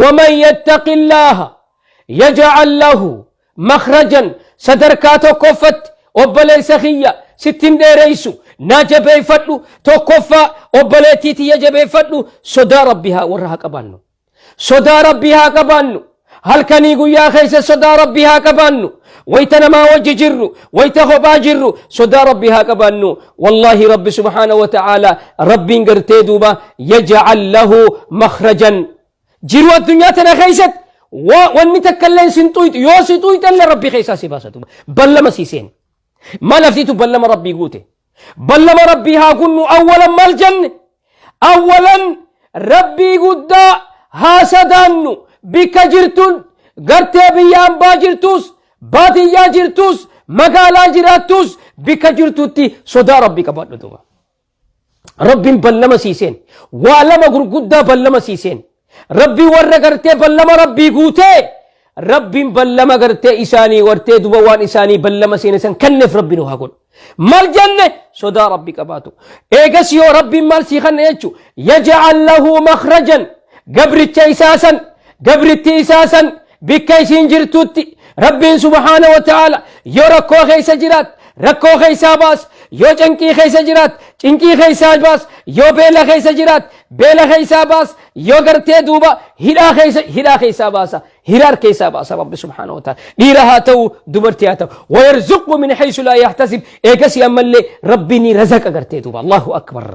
ومن يتق الله يجعل له مخرجا. Sadarkaa tokkoffatti, obboleessa kiyya, sittin dheereysu, naa jabeeffadhu. Tokkoffaa, obboleettii tiyya, jabeeffadhu. Sodaa Rabbii haa warra haa qabaannu, sodaa Rabbii haa qabaannu. Halkanii guyyaa keessa sodaa Rabbii haa qabaannu. Wayta namaa wajji jirru, wayta kophaa jirru, sodaa Rabbii haa qabaannu. Wallaahi, Rabbi سبحانه وتعالى, Rabbiin gartee duuba يجعل له مخرجا. Jiru addunyaa tana keessatti wanni takka illee sin xuyxu. Yoo si xuyxellee, Rabbii keessaa si baasa duuba. Ballama sii seen maal haftiitu ballama Rabbii guute. Ballama Rabbii haa gunnu. Awwalan maal jenne? Awwalan Rabbii guddaa haa sadaannu. Bikka jirtun gartee biyya ambaa jirtus, baadiyyaa jirtus, magaalaa jiraattus, bikka jirtutti sodaa Rabbii qabaadhu duuba. Rabbiin ballama siiseen waa lama gurguddaa ballama siiseen. Rabbii warra gartee ballama Rabbii guutee, Rabbiin ballama gartee isaanii wartee duba waan isaanii ballama seene san kenneef Rabbi nu haa godhu. Maal jenne? Sodaa Rabbii qabaatu. Eegas yoo Rabbiin maal sii kanna jechu? يجعل له مخرجا. Gabricha isaa san, gabritti isaa san, bikka isiin jirtutti Rabbiin سبحانه وتعالى yoo rakkoo keessa jiraat, rakkoo keessaa baas. Yoo cinqii keessa jiraat, cinqii keessaa baas. Yoo beela keessa jiraat, beela keessaa baas. Yoo gartee duuba hidhaa keessa, hidhaa keessaa baasa, hiraar keessaa baasa Rabbi سبحانه وتعالى. Dhiira haa ta'u, dubartii haa ta'u. ويرزقه من حيث لا يحتسب. Eegasii ammallee Rabbi ni razaqa gartee duuba. الله أكبر.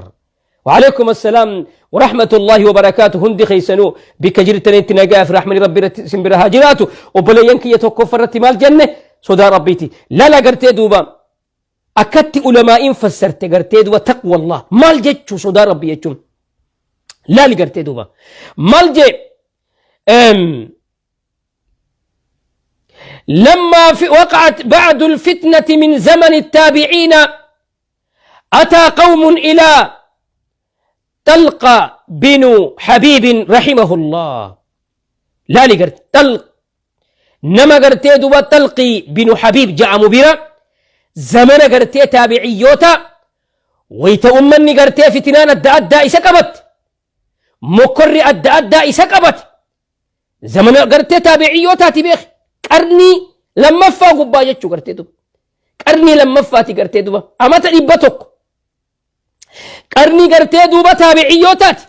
وعليكم السلام ورحمة الله وبركاته. هندي خيسنو بك جرتني نجا في رحمة ربي سنبرها جراتو. وبلين كي يتوقف maal jenne? Sodaa Rabbiiti. Lala gartee duuba akkatti ulamaa'iin fassarte gartee duuba تقوى الله maal jechuu, sodaa Rabbii jechuun. Laali gartee duuba maal jee? لما وقعت بعد الفتنة من زمن التابعين، أتى قوم إلى طلق بن حبيب رحمه الله. لا لقرت طلق نما قرتي دوبا طلقي بن حبيب جاء مبيرا زمن قرتي تابعيوتا. ويت أمني قرتي فتنان أدى أدى إسا قبت، مكر أدى أدى إسا قبت. زمن قرتي تابعيوتا تبيخ قرني لما فا قبا جتشو قرتي دوبا قرني لما فاتي قرتي دوبا أمتا إبتك qarnii gartee duuba taabiciyootaati.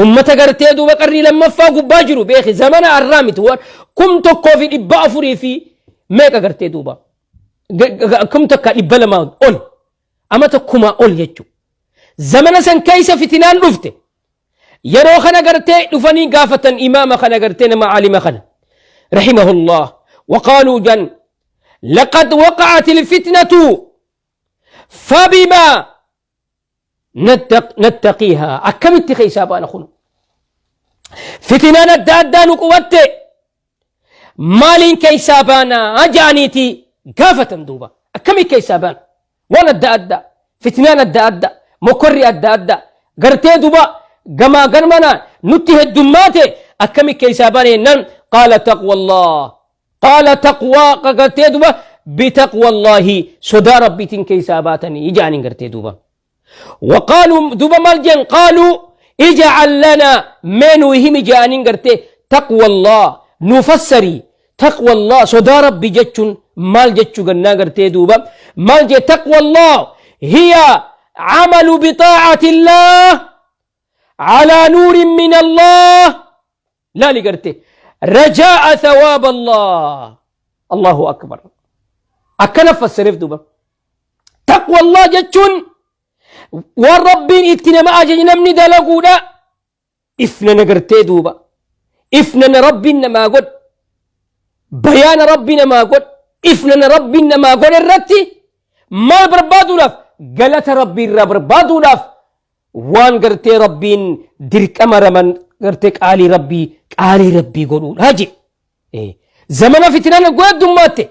Ummata gartee duuba qarnii lammaffaa gubbaa jiru beeki. Zamana arraa miti, waan 1400 fi meeqa gartee duuba 1200 ol, amata 1000 ol jechuu. Zamana san keessa fitinaan dhufte. Yeroo kana gartee dhufanii gaafatan imaama kana, gartee nama caalima kana رحمه الله. وقالوا جن: لقد وقعت الفتنة، فبما نتقيها؟ Akkamitti keessaa baana kun? Fitinaan adda addaa nu qubatte, maaliin keessaa baana ja'aniiti gaafatan duuba. Akkamii keessaa baana? Waan adda addaa, fitinaan adda addaa, mokorri adda addaa gartee duuba gamaa garmanaan nutti heddummaate, akkami keessaa baana jennaan, قال تقوى الله. قال تقوى gartee duuba بتقوى الله, sodaa Rabbiitiin keessaa baatanii ijaaniin gartee duuba. وقالوا دوبا مالجن قالوا اجعل لنا من وهم جانين قرتي تقوى الله نفسري. تقوى الله, صدا ربي جتشون مال جتشو قلنا قرتي دوبا مال جي؟ تقوى الله هي عمل بطاعة الله على نور من الله. لا لقرتي رجاء ثواب الله. الله أكبر. أكنا فسرف دوبا تقوى الله جتشون waan Rabbiin itti nama ajaje namni dalaguudha. Ifnana gartee duuba ifnana Rabbiin namaa godhe, bayaana Rabbi namaa godhe, ifnana Rabbiin namaa godhe irratti maal barbaaduudhaaf? Galata Rabbii irraa barbaaduudhaaf, waan gartee Rabbiin dirqama raman gartee qaalii Rabbii, qaalii Rabbii godhuudha je. Zamana fitinaan heddummaatti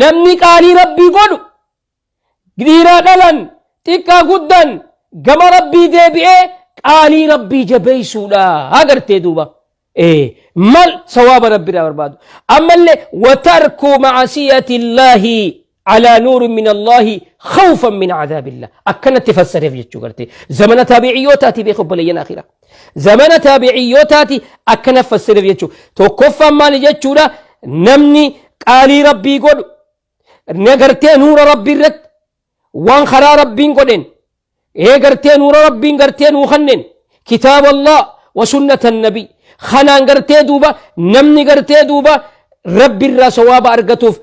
namni qaalii Rabbii godhu, dhiiraa dhalan, xiqqaa guddaan, gama Rabbii deebi'ee qaalii Rabbii jabeessuudha agartee duuba. Mal sawaaba Rabbii irraa barbaadu. Ammallee وترك معصية الله. على نور من الله خوفا من عذاب الله. أكنت تفسر في جتشو قرتي زمن تابعيوتاتي بيخب لي آخرة زمن تابعيوتاتي أكن فسر في جتشو توكفا ما لجتشو لا نمني قالي ربي قول نقرتي نور ربي رت وان خرا ربي قولين إيه قرتي نور ربي قرتي نوخنن كتاب الله وسنة النبي خنان قرتي دوبا نمني قرتي دوبا ربي الرسواب أرقتوف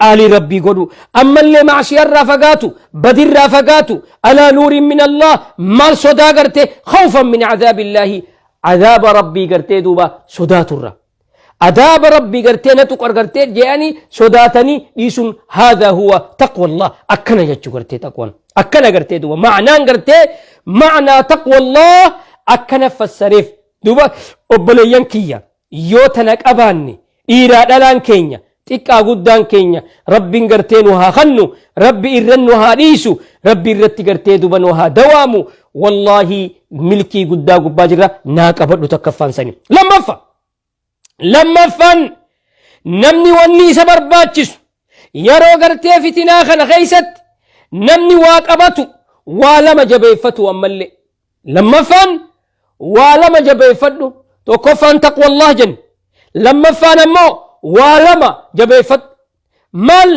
قالي ربي قولوا. أما اللي معصية الرافقاتو بدي الرافقاتو على نور من الله مال صدا قرتي خوفا من عذاب الله. عذاب ربي قرتي دوبا صدا ترى عذاب ربي قرتي نتقر قرتي جاني صداتني ليسون. هذا هو تقوى الله. أكنا يجو قرتي تقوى أكنا قرتي دوبا معنى قرتي معنى تقوى الله أكنا فالسريف دوبا أبليان كيا يوتنك أباني إيرا دلان كينيا xiqqaa guddaan keenya rabbiin gartee nu haa kannu, rabbi irran nu haa dhiisu, rabbi irratti gartee duba nu haa dawaamu. Wallaahi milkii guddaa gubbaa jirra naa qabadhu takkaffaan sani. Lammaffaan namni wanni isa barbaachisu yeroo gartee fitinaa kana keessatti namni waa qabatu waa lama jabeeffatu ammallee. Lammaffaan waa lama jabeeffadhu. Tokkoffaan taqwallah jenna. Lammaffaan ammoo waa lama jabeeffadhu. Maal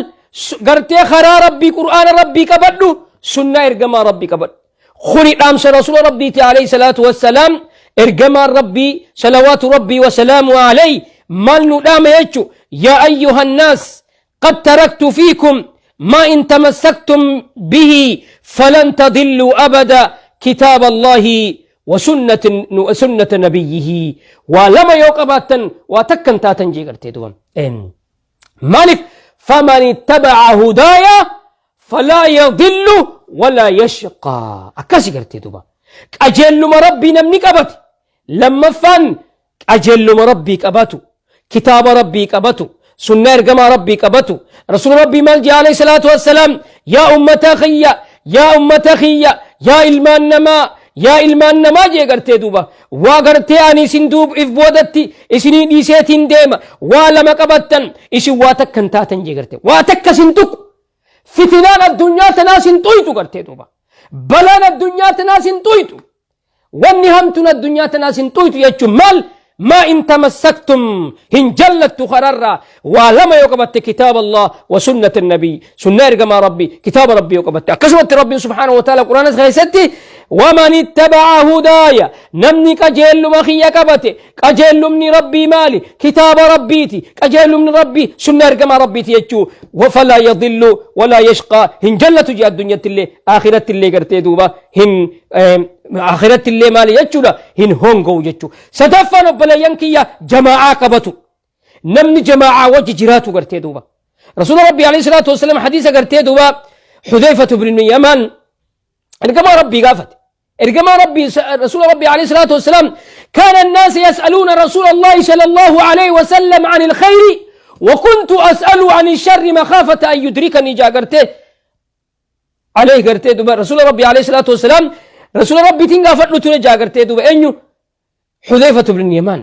gartee karaa rabbii qur'aana rabbii qabadhu sunnaa ergamaa rabbii qabadhu. Kuni dhaamsa rasuula rabbiiti alayhi salaatu wassalaam. Ergamaan rabbii salawaatu rabbii wasalaamu alayhi maal nu dhaame jechu yaa ayyuha nnaas qad taraktu fiikum ما إن تمسكتم به فلن تضلوا أبدا كتاب الله وسنة سنة نبيه ولما يوقباتن وتكن تاتن جيغرتي دوم مالف فمن اتبع هدايا فلا يضل ولا يشقى. أكاسي غرتي دوبا أجل ما ربي نمني قبت لما فن أجل ما ربي قبتو كتاب ربي قبتو سنة رقم ربي قبتو رسول ربي مالجي عليه الصلاة والسلام يا أمة خيّة يا أمة خيّة يا إلمان نما يا إلمان نما جي غرتي دوبا وغرتي أني سندوب إف بودتي إسني ديسيتين ديما ولما قبتن إسي واتكن تاتن جي غرتي واتك سندوك فتنان الدنيا تناسن تويتو غرتي دوبا بلان الدنيا تناسن تويتو ونهمتنا الدنيا تناسن تويتو يجو مال ما إن تمسكتم إن جلت خررا ولما يقبت كتاب الله وسنة النبي سنة رقم ربي كتاب ربي يقبت كسوة ربي سبحانه وتعالى قرآن خيستي ومن اتبع هدايا نمني كجيل مخي كبت كجيل من ربي مالي كتاب ربيتي كجيل من ربي سنة رقم ربي تيجو وفلا يضل ولا يشقى إن جلت جاء الدنيا اللي آخرة اللي قرتي دوبا هن آخرة اللي مالي يجو هن هونغو يجو ستفن بلا ينكيا جماعة كبتو نمني جماعة وجه جراتو قرتي دوبا رسول ربي عليه الصلاة والسلام حديثة قرتي دوبا حذيفة بن اليمان إرجما ربي قافت إرجما ربي رسول ربي عليه الصلاة والسلام كان الناس يسألون رسول الله صلى الله عليه وسلم عن الخير وكنت أسأل عن الشر مخافة أن يدركني. جا قرتي عليه قرتي دوبا رسول ربي عليه الصلاة والسلام رسول ربي تنقى فتلو ترجع قرتي دوبا أنيو حذيفة بن اليمان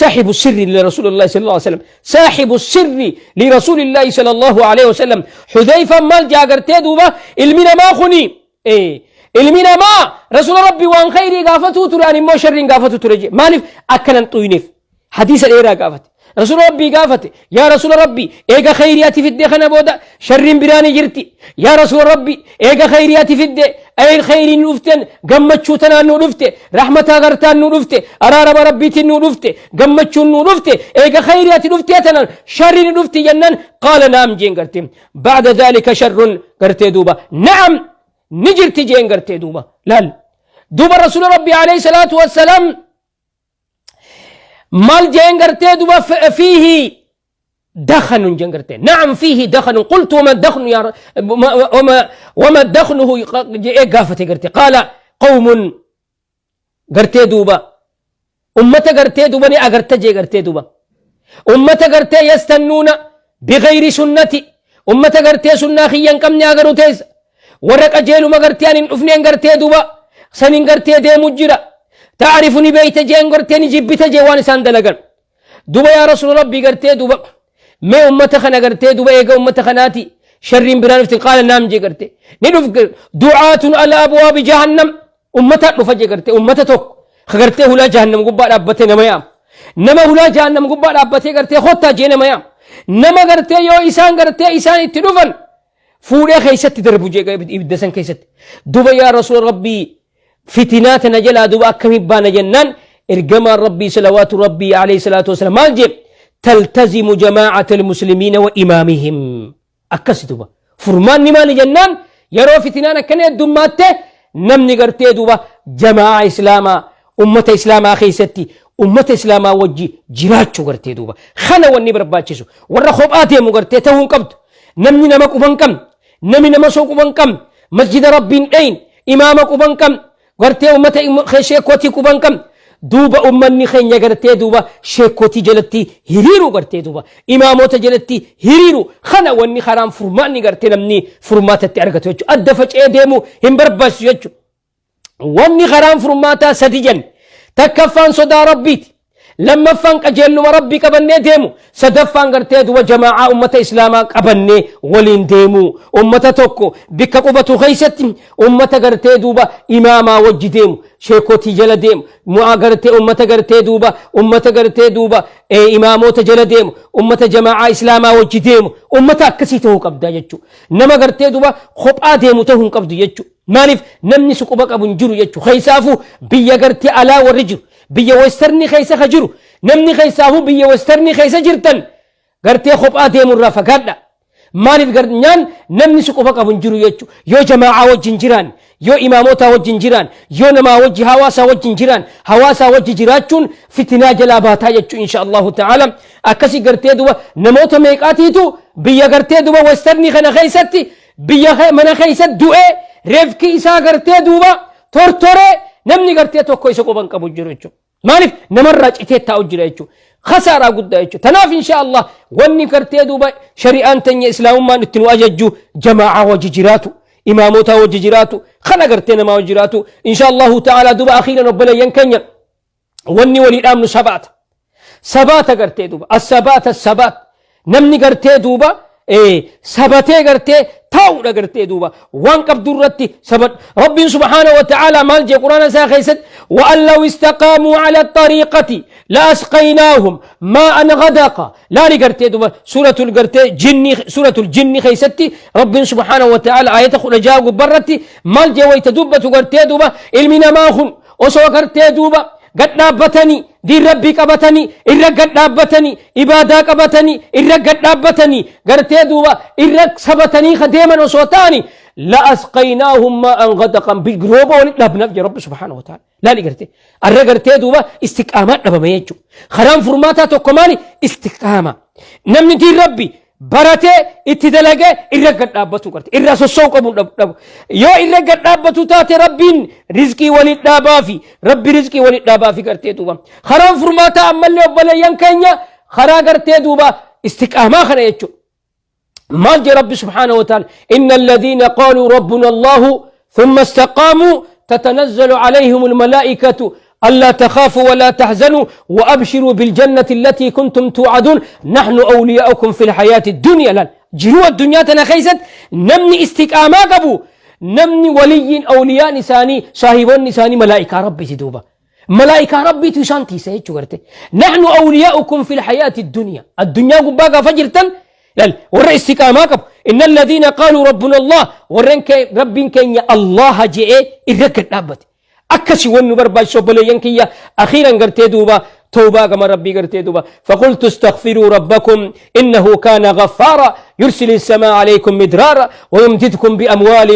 صاحب السر لرسول الله صلى الله عليه وسلم صاحب السر لرسول الله صلى الله عليه وسلم حذيفة مال جا قرتي دوبا المنا ما خني إيه المنا ما رسول ربي وان خيري قافتو تراني مو شر قافتو ترجع مالف أكلن طوينف حديث الإيرا قافت رسول ربي قافت يا رسول ربي إيجا خيرياتي في الدخنة بودا شر براني جرتي يا رسول ربي إيجا خيرياتي في الد أي الخير نفتن قمت شوتنا نفتي رحمة غرتان نفتي أرارب ربي نفتي قمت شو نفتي إيجا خيرياتي نفتي أتنا شر نفتي جنن قال نعم جين قرتي بعد ذلك شر قرتي دوبا نعم نجرتي جين قرتي دوبا لا دوبا رسول ربي عليه الصلاة والسلام مال جين قرتي دوبا فيه دخن جين قرتي نعم فيه دخن قلت وما الدخن يا وما دخنه قافتي قرتي قال قوم قرتي دوبا أمة قرتي دوبا ني أقرتي جي قرتي دوبا أمة قرتي يستنون بغير سنتي أمة قرتي سنة خيان كم ني تيس ورق جيلو ما قرتي أن أفنين قرتي دوبا سنين قرتي دي مجرى تعرفني بيت جين قرتي جبت جوان ساندلقن دوبا يا رسول ربي قرتي دوبا ما أمة خنا قرتي دوبا إيجا أمة خناتي Sharriin biraan dhufti. Qaala naam jee garte. Ni dhuf du'aatun ala abwaabi jahannam. Ummata dhufa jee garte. Ummata tokko ka gartee hulaa jahannam gubbaa dhaabbatee nama yaama. Nama hulaa jahannam gubbaa dhaabbatee gartee kottaa jee nama yaama. Nama gartee yoo isaan gartee isaan itti dhufan fuudhee keessatti darbu jee ibidda san keessatti. Duba yaa rasuula rabbii, fitinaa tana jalaa duba akkamii baana jennaan, ergamaan rabbii salawaatu rabbii alayhi salaatu wasalaam maal jee? Taltazimu jamaacata almuslimiina wa imaamihim. Akkasi duba furmaanni maali jennaan, yeroo fitinaan akkana heddummaatte namni gartee duba jamaa islaamaa, ummata islaamaa keessatti ummata islaamaa wajji jiraachuu gartee duuba kana wanni barbaachisu. Warra kophaa deemu gartee ta'uu hin qabdu. Namni nama quban qabne, namni nama soo quban qabne, masjida rabbiin dhayin, imaama quban qabne, gartee ummata sheekotii quban qabne, duuba ummanni keenya gartee duuba sheekotii jalatti hiriiru, gartee duuba imaamota jalatti hiriiru, kana wanni karaan furmaanni gartee namni furmaatatti argatu jechuudha. Adda faca'ee deemu hin barbaachisu jechuudha. Wanni karaan furmaataa sadi jenne: takkaffaan sodaa rabbiiti, lammaffaan qajeelluma rabbii qabannee deemu, sadaffaan gartee duba jamaa'aa ummata islaamaa qabannee waliin deemu. Ummata tokko bikka qubatu keessatti ummata gartee duuba imaamaa wajji deemu, sheekotii jala deemu, mu'aa gartee ummata gartee duuba ummata gartee duuba imaamota jala deemu, ummata jamaa'aa islaamaa wajji deemu, ummata akkasii ta'uu qabda jechuudha. Nama gartee duuba kophaa deemu ta'uu hin qabdu jechuudha. Maaliif? Namni si quba qabu hin jiru jechuudha. Keessaafuu biyya gartee alaa warri jiru, biyya westernii keessa ka jiru namni, keessaafuu biyya westernii keessa jirtan, gartee kophaa deemurraa fagaadha. Maaliif nyaan namni si quba qabu hin jiru jechuudha. Yoo jamaa'aa wajjin jiraan, yoo imaamota wajjin jiraan, yoo namaa wajji hawaasaa wajjin jiraan, hawaasaa wajji jiraachuun fitinaa jalaa baataa jechuudha insha Allahu ta'ala. Akkasii gartee duba namoota meeqaatiitu biyya gartee duba westernii kana keessatti biyya mana keessatti du'ee, reefki isaa gartee duuba tortoree, namni gartee tokko isa quban qabu jiru jechuudha. Maaliif? Namarraa citee taa'u jira jechuudha. Khasaaraa guddaa jechuudha. Tanaaf insha Allah wanni gartee duuba shari'aan teenya islaamummaan itti nu ajajju jamaa'aa wajji jiraatu. Imaamota wajji jiraatu. Kana gartee namaa wajji jiraatu. Insha Allahu ta'ala duuba akhiiran obboleeyyan keenya wanni walii dhaamnu sabaata. Sabaata gartee duuba. As-sabaata sabaat. Namni gartee duuba sabatee gartee taa'uudha gartee duuba waan qabdu irratti sabadhu. Rabbiin subhaanahu wa ta'ala maal jee quraana isaa keessatti? وأن لو استقاموا على الطريقة لأسقيناهم ماء غدقا. لا gartee duuba سورة الgartee jinni, سورة الجن keessatti rabbiin سبحانه وتعالى آية 16 gubbarratti maal jee wayta dubbatu? Gartee duuba ilmi namaa kun osoo gartee duuba gad dhaabbatanii diin rabbii qabatanii irra gad dhaabbatanii, ibaadaa qabatanii irra gad dhaabbatanii, gartee duuba irra sabatanii ka deeman osoo ta'ani, لأسقيناهم ماء غدقا, rooba walit dhaabnaaf jee rabbi سبحانه وتعالى. Laali gartee arra gartee duuba istiqaamaa dhabame jechuudha. Karaan furmaataa tokko maali? Istiqaama. Namni diin rabbi baratee itti dalagee irra gad dhaabbatu garte irra sossoo'u qabu dhabu. Yoo irra gad dhaabbatu taate, rabbiin rizqii walit dhaabaafi, rabbi rizqii walit dhaabaafi gartee duuba. Karaan furmaataa ammallee obboleeyyan keenya karaa gartee duuba istiqaamaa kana jechuudha. Maal jee rabbi سبحانه وتعالى؟ إن الذين قالوا ربنا الله ثم استقاموا تتنزل عليهم الملائكة ألا تخافوا ولا تحزنوا وأبشروا بالجنة التي كنتم توعدون نحن أولياؤكم في الحياة الدنيا. لا jiruu addunyaa tana keessatti namni istiqaamaa qabu, namni waliyyiin awliyaan isaanii, saahiboonni isaanii malaa'ikaa rabbiiti duuba. Malaa'ikaa rabbiitu isaan tiisa jechuu garte. نحن أولياؤكم في الحياة الدنيا, addunyaa gubbaa gaafa jirtan laal warra istiqaamaa qabu. إن الذين قالوا ربنا الله, warreen rabbiin keenya allaha je'ee irra gad dhaabbate. Akkasi wanni barbaachisu obboleeyyan kiyya, akhiiran gartee duuba توبة كما ربي قرتي دوبا. فقلت استغفروا ربكم إنه كان غفارا يرسل السماء عليكم مدرارا ويمددكم بأموال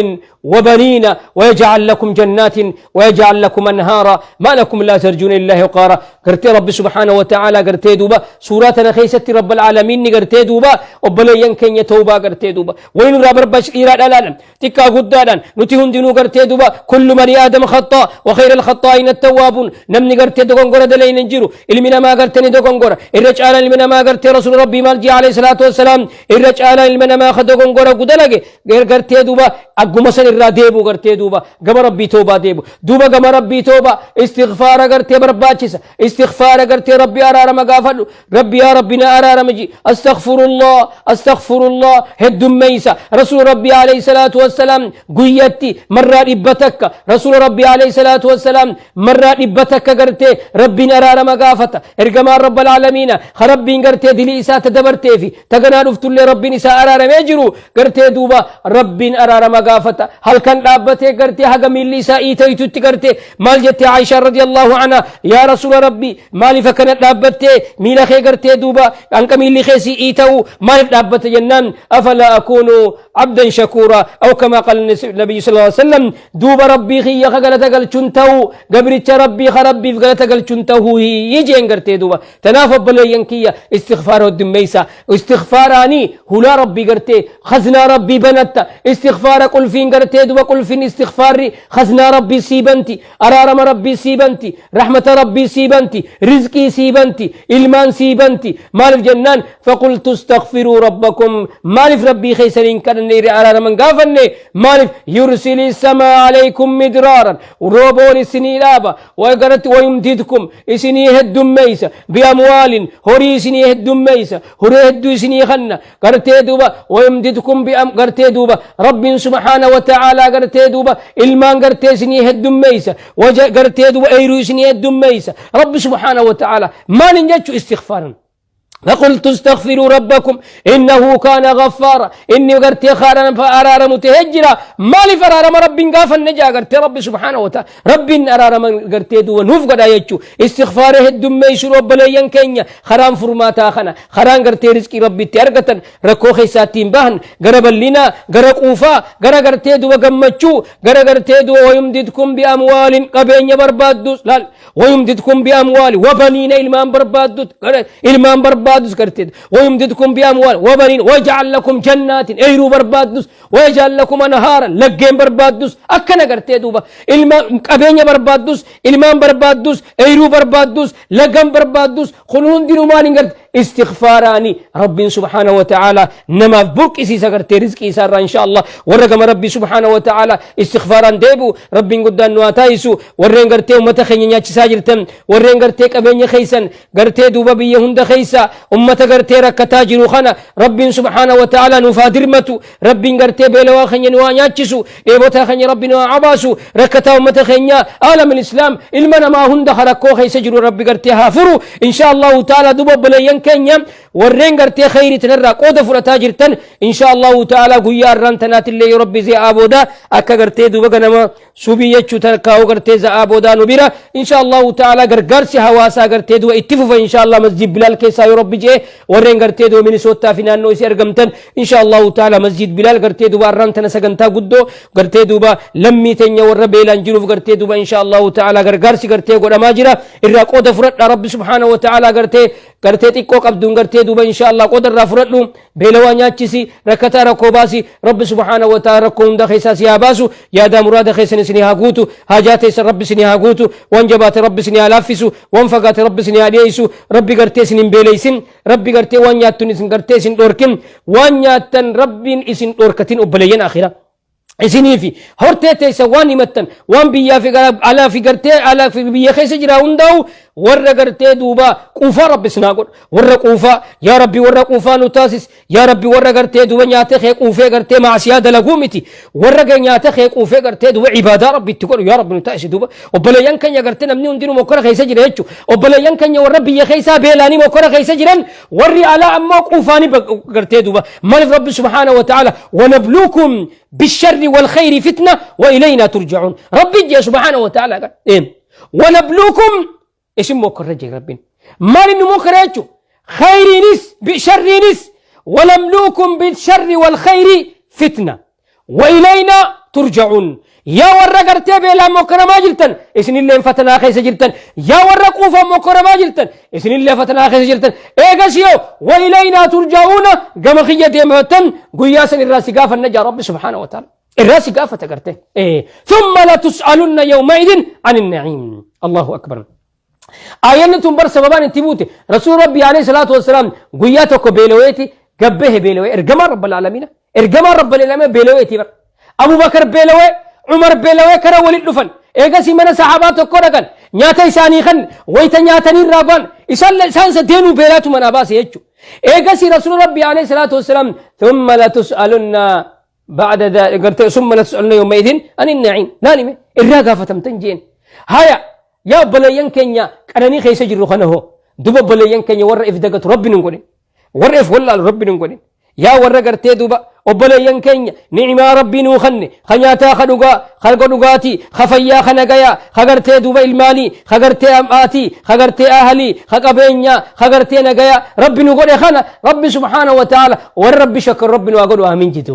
وبنين ويجعل لكم جنات ويجعل لكم أنهارا ما لكم لا ترجون لله وقارا. قرتي ربي سبحانه وتعالى قرتي دوبا سوراتنا خيست رب العالمين قرتي دوبا وبلين كن توبة قرتي دوبا وين رب ربش إيراد لا تكا قدادا نتي هندنو قرتي دوبا. كل بني آدم خطاء وخير الخطائين التوابون. نمني قرتي دوغنغورا دلين نجيرو ilmi namaa gartee ni dogongora. Irra caalaan ilmi namaa gartee rasuul rabbii maal jee عليه الصلاة والسلام? Irra caalaan Caalaan ilma namaa ka dogongora gudalage gartee duuba agguma san irraa deebu gartee duuba gama Rabbii toobaa deebu. Duuba gama Rabbii toobaa istighfaara gartee barbaachisa. Istighfaara gartee Rabbi araarama gaafadhu. Rabbi yaa Rabbi na araarama ji. Astaghfirullah, astaghfirullah heddummeeysa. Rasuul Rabbi alayhi salaatu wassalaam guyyatti marraa 100, Rasuul Rabbi alayhi salaatu wassalaam marraa 100 gartee Rabbiin araarama gaafata. Ergamaan Rabbal Aalamiina ka Rabbiin gartee dilii isaa ta dabartee fi ta ganaa dhuftullee Rabbiin isaa araaramee jiru gartee duuba Rabbiin araarama gaafata. Halkan dhaabbatee gartee haga miilli isaa iitaytutti gartee maal jette Aishaa radiyallahu anha? Yaa Rasuula Rabbi, maaliif akkana dhaabbattee miila kee gartee duuba hanqa miilli kee si iita'u maaliif dhaabbatte jennaan, afalaa akuunu abdan shakuura aw kamaa qaala nabiyyu sallallahu alaihi wasallam. Duuba Rabbii kiyya ka galata galchuun ta'u, gabricha Rabbii ka Rabbiif galata galchuun ta'uu jeen gartee duuba. Tanaaf obboleeyyan kiyya, istighfaara heddummeeysa. Istighfaaraanii hulaa Rabbii gartee khaznaa Rabbii banatta. Istighfaara qulfiin gartee duba qulfiin istighfaarri khaznaa Rabbii sii banti, araarama Rabbii sii banti, rahmata Rabbii sii banti, rizqii sii banti, ilmaan sii banti. Maaliif jennaan, faqultu istaghfiruu rabbakum, maaliif Rabbii keessaniin kadhanne, araaraman gaafanne? Maaliif? Yursili samaa alaykum midraaran, rooboon isinii dhaaba wagaratti, wayumdidkum, isinii heddummeeysa, biamwaalin, horii isinii heddummeeysa, horii hedduu isinii kanna gartee duuba, wayumdidkum biam gartee duuba Rabbiin subhaana wa ta'aalaa gartee duuba ilmaan gartee isinii heddummeeysa, waja gartee duuba eyruu isinii heddummeeysa Rabbi subhaana wa ta'aalaa. Maalin jechu? Istighfaaran. فقلت استغفروا ربكم إنه كان غفارا. إني قرتي خارنا فأرارم تهجرا. مالي فرارم ربي غافن نجا قرتي ربي سبحانه وتعالى ربي أرارم قرتي دو نوف قد يجو. استغفار هدم ميسر وبليان كينيا خرام فرماتا خنا خران قرتي رزقي ربي تيرغتن ركو خيساتين بهن غرب لنا غر قوفا غر قرتي دو غمچو غر قرتي دو. ويمددكم بأموال، قبين بربادوس لا، ويمددكم بأموال وبنين، إلمان بربادوس، إلمان بربادوس قرتي. ويمددكم بأموال وبنين ويجعل لكم جنات، ايرو بربادوس، ويجعل لكم أنهارا، لقين بربادوس. أكنا قرتي دوبا إلما قبين بربادوس، إلمان بربادوس، ايرو بربادوس، لقن بربادوس. خنون دينو مالين قرت استغفاراني ربي سبحانه وتعالى نما برك إسي قرتي رزقي سار إن شاء الله. ورقم ربي سبحانه وتعالى استغفاران ديبو ربي قدان نواتايسو. ورين قرتي أمتا خيني نياتشي ساجرتن، ورين قرتي قبين خيسن قرتي دوبا بيه هند خيسا أمتا قرتي ركتا جرو خنا ربي سبحانه وتعالى نفادر متو. ربي قرتي بيلوا خيني نوا نياتشسو إيبوتا خيني ربي نوا عباسو ركتا أمتا خيني عالم الإسلام إلمنا ما هند خرقو خيس جرو ربي قرتي هافرو إن شاء الله تعالى. دوبا بلين كينيا ورين قرتي خيري تنرى قودة فرتا جرتن إن شاء الله تعالى. قيار ران تنات اللي ربي زي آبودا أكا قرتي دوبا قنما سوبي يچو تركاو قرتي زي آبودا نبيرا إن شاء الله تعالى. غرغرسي هواسا قرتي دوبا اتفوفا إن شاء الله مسجد بلال كيسا ربي جي. ورين قرتي دوبا مينيسوتا في نانو سي أرقمتن إن شاء الله تعالى مسجد بلال قرتي دوبا ران تنا سغنتا قدو قرتي دوبا لمي تنيا ور بيلان جروف قرتي دوبا إن شاء الله تعالى غرغرسي قرتي قد ماجرا إرا قودة فرد ربي سبحانه وتعالى قرتي قرتي تيكو قبدون قرتي دوبا إن شاء الله قدر رافرتلو بيلوا نياتشسي ركتا ركوباسي رب سبحانه وتعالى ركوم دا خيسا سياباسو يا دا مراد خيسن سني هاغوتو حاجات رب سني هاغوتو وانجبات رب سني لافسو وانفقات رب سني عليسو. ربي قرتي سنين بيليسن ربي قرتي وان ياتن اسن قرتي سن دوركن وان ياتن ربين اسن دوركتين وبليين اخيرا isinii fi hortee teessa waan himattan waan biyyaa fi alaa fi gartee alaa fi biyya keessa jira hundaa'u warra gartee duuba quufaa Rabbi sinaa godhu. Warra quufaa yaa Rabbi, warra quufaa nu taasis yaa Rabbi. Warra gartee duuba nyaata kee quufee gartee maasiyaa dalaguu miti, warra nyaata kee quufee gartee duuba ibaadaa Rabbi itti godhu yaa Rabbi nu taasisi. Duuba obboleeyyan keenya gartee namni hundinuu mokkora keessa jira jechuudha. Obboleeyyan keenya warra biyya keessaa beelaanii mokkora keessa jiran, warri alaa ammoo quufaanii gartee duuba. Maaliif? Rabbi subhaanahu wa ta'ala wanabluukum بالشر والخير فتنة وإلينا ترجعون. ربي سبحانه وتعالى قال إيه؟ ونبلوكم اسم موكر ربي ما إنه موكر خير نس بشر نس ونبلوكم بالشر والخير فتنة وإلينا ترجعون. يا ورا قرتي بلا موكر ما جلتن اسن اللي فتنا خيس جلتن، يا ورا قوفا موكر ما جلتن اسن اللي فتنا خيس جلتن. ايغسيو وإلينا ترجعون قم خية ديمتن قياسا الراس قافا النجا رب سبحانه وتعالى الراس قافة تقرته إيه. ثم لا تسألن يومئذ عن النعيم. الله أكبر. آيان تنبر سببان انتبوتي رسول ربي عليه الصلاة والسلام قياتك بيلويتي. Gabbahe beelawee ergamaan rabbal aalamiina. Ergamaan rabbal aalamiina beelaweetii bar. Abubakar beelawee, Umar beelawee kara waliin dhufan. Eegasii mana sahaabaa tokko dhaqan. Nyaata isaanii kan wayita nyaatanii irraa ba'an. Isaan sadeenuu beelaatu manaa baase jechuudha. Eegasii Rasuula Rabbii alayhi salaatu wassalaam thumma latus'alunna ba'da dhaalika gartee summa latus'alunna yawma idin anin na'iim laalime irraa gaafatamtan jeen. Haya yaa obboleeyyan keenya qananii keessa jirru kana hoo duba obboleeyyan keenya warra if dagatu Rabbi nun godhin. Warra if wallaalu Rabbi nun godhin. Yaa warra gartee duuba obboleeyyan keenya ni'imaa Rabbii nuu kanne ka nyaataa ka dhugaa ka dhugaatii ka fayyaa ka nagayaa ka gartee duuba ilmaanii ka gartee am'aatii ka gartee ahalii ka qabeenyaa ka gartee nagayaa Rabbi nu godhe kana Rabbi subhaanahu wa ta'ala warra Rabbi shakkaru Rabbi nu haa godhu amiin jedhu.